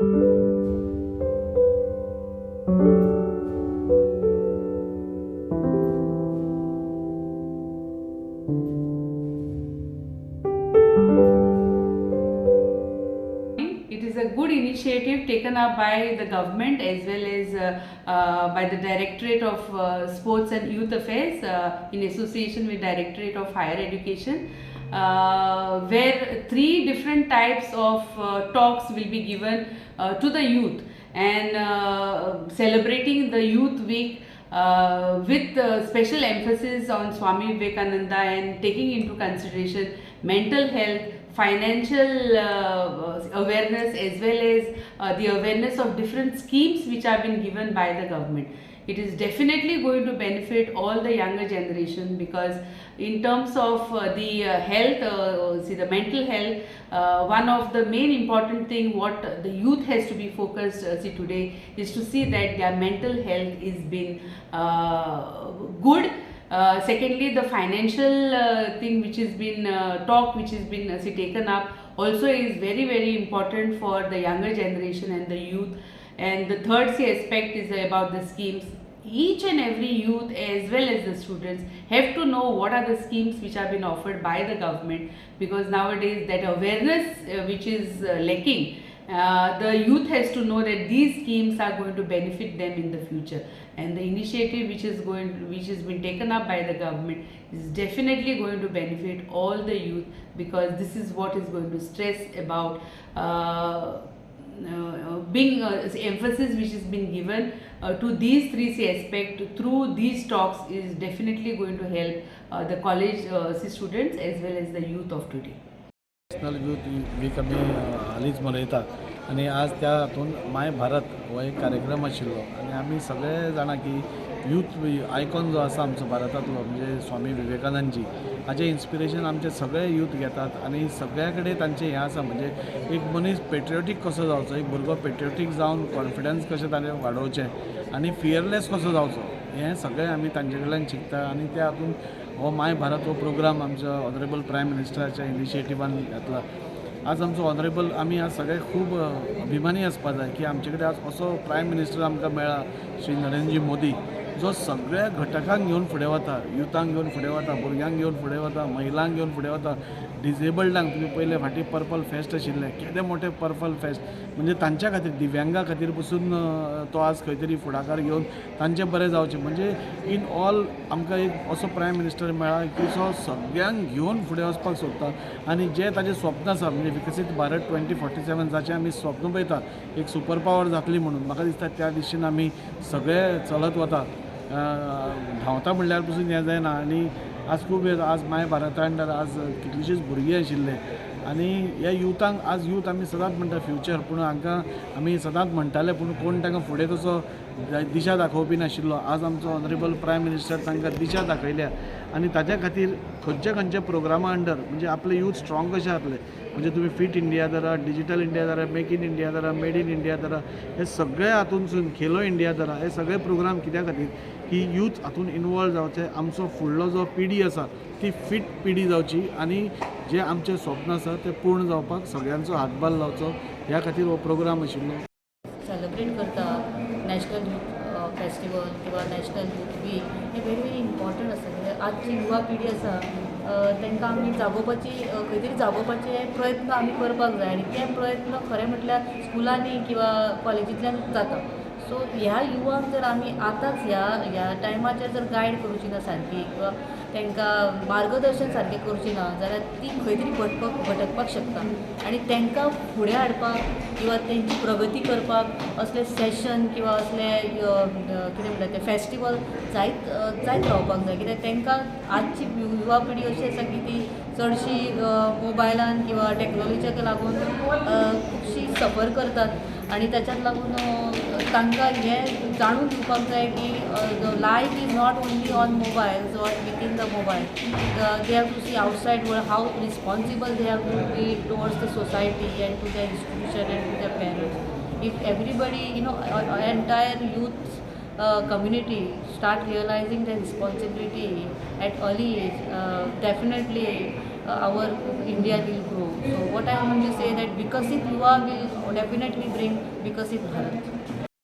It is a good initiative taken up by the government as well as by the Directorate of Sports and Youth Affairs in association with Directorate of Higher Education, where three different types of talks will be given to the youth and celebrating the Youth Week with special emphasis on Swami Vivekananda and taking into consideration mental health, financial awareness as well as the awareness of different schemes which have been given by the government. It is definitely going to benefit all the younger generation because in terms of the health, see the mental health, one of the main important thing what the youth has to be focused see today is to see that their mental health is been good. Secondly, the financial thing which has been talked, which has been taken up also is very, very important for the younger generation and the youth. And the third aspect is about the schemes. Each and every youth as well as the students have to know what are the schemes which have been offered by the government, because nowadays that awareness which is lacking, the youth has to know that these schemes are going to benefit them in the future, and the initiative which has been taken up by the government is definitely going to benefit all the youth, because this is what is going to stress about being emphasis which has been given to these three aspects through these talks is definitely going to help the college students as well as the youth of today. National youth week आमी हालींच मनयता आनी आज त्या हातून my Bharat हो एक कार्यक्रम आशिल्लो आनी आमी सगळे जाणा की यूथ आयकॉन जो आसा आमचो भारतांतलो म्हणजे स्वामी विवेकानंदजी हाजें इन्स्पिरेशन आमचे सगळे यूथ घेतात आनी सगळ्या कडेन तांचें हें आसा म्हणजे एक मनीस पेट्रियोटीक कसो जावचो, एक भुरगो पेट्रियोटीक जावन कॉन्फिडन्स कशें ताणें वाडोवचें आनी फियरलेस कसो जावचो हें सगळें आमी तांचे कडल्यान शिकता आनी त्या हातून हो my Bharat हो प्रोग्राम आमच्या ऑनरेबल प्रायम मिनिस्टराच्या इनिशिएटिवान घातला. आज आमचो ऑनरेबल आमी आज सगळे खूब अभिमानी आसपा जाय की आमचे कडेन आज असो प्रायम मिनिस्टर आमकां मेळ्ळा श्री नरेंद्र मोदी, जो सगळ्या घटकांक घेवन फुडें वता, युथांक घेवन फुडें वता, भुरग्यांक घेवन फुडें वता, महिलांक घेवन फुडें वता, डिजेबल्डांक. तुमी पयले फाटीं पर्पल फेस्ट आशिल्लें, केदें मोठें पर्पल फेस्ट म्हणजे तांच्या खातीर दिव्यांगा खातीर पसून तो आज खंय तरी फुडाकार घेवन तांचें बरें जावचें म्हणजे इन ऑल आमकां एक असो प्रायम मिनिस्टर मेळ्ळा की जो सगळ्यांक घेवन फुडें वचपाक सोदता आनी जें ताजें स्वप्न आसा म्हणजे विकसीत भारत 2047 जाचें आमी स्वप्न पळयता एक सुपर पावर जातली म्हणून, म्हाका दिसता त्या दिशेन आमी सगळे चलत वता. धांवता म्हणल्यार पसून हें जायना आनी आज खूब आज my भारता अंडर आज कितलीशीच भुरगीं आशिल्ले आनी ह्या युथांक आज यूथ आमी सदांच म्हणटा फ्युचर, पूण हांकां आमी सदांच म्हणटाले पूण कोण तांकां फुडें तसो दिशा दाखोवपी नाशिल्लो. आज आमचो ऑनरेबल प्रायम मिनिस्टर तांकां दिशा दाखयल्या आनी ताच्या खातीर खंयच्या खंयच्या प्रोग्रामा अंडर म्हणजे आपले यूथ स्ट्रॉंग कशें जातले म्हणजे तुमी फिट इंडिया धरा, डिजिटल इंडिया धरा, मेक इन इंडिया धरा, मेड इन इंडिया धरा, हे सगळे हातूनसून खेलो इंडिया धरा, हे सगळे प्रोग्राम कित्या खातीर की यूथ हातून इनवॉल्व जावचें, आमचो फुडलो जो पिढी आसा ती फिट पिढी जावची आनी जे आमचें स्वप्न आसा तें पूर्ण जावपाक सगळ्यांचो हातभार लावचो ह्या खातीर हो प्रोग्राम आशिल्लो. सेलिब्रेट करता नॅशनल यूथ फेस्टिवल किंवा नॅशनल यूथ वीक हे व्हेरी व्हेरी इम्पॉर्टंट आसा. म्हणजे आजची युवा पिढी आसा तांकां आमी जागोवपाची खंय तरी जागोवपाचे प्रयत्न आमी करपाक जाय आनी ते प्रयत्न खरें म्हटल्यार स्कुलांनी किंवा कॉलेजींतल्यान जाता. सो ह्या युवांक जर आमी आतांच ह्या टायमाचेर जर गायड करूची ना सारकी किंवा तांकां मार्गदर्शन सारकें करचें ना जाल्यार ती खंय तरी भटकपाक शकता आनी तांकां फुडें हाडपाक किंवा तेंची प्रगती करपाक असले सेशन किंवा असले कितें म्हणटा ते फेस्टिवल जायत जायत रावपाक जाय. कित्याक तांकां आजची युवा पिढी अशी आसा की ती चडशी मोबायलान किंवा टॅक्नोलॉजीक लागून खुबशी सफर करतात आनी ताच्यात लागून तांकां हें जाणून दिवपाक जाय की life is not only on mobiles or within the mobile. They have to see outside world how responsible they have to be towards the society and to their institution and to their parents. If everybody, you know, entire youth community start realizing their responsibility at early age, definitely our India will grow. So what I want to say that Vikasit Yuva will definitely bring Viksit Bharat.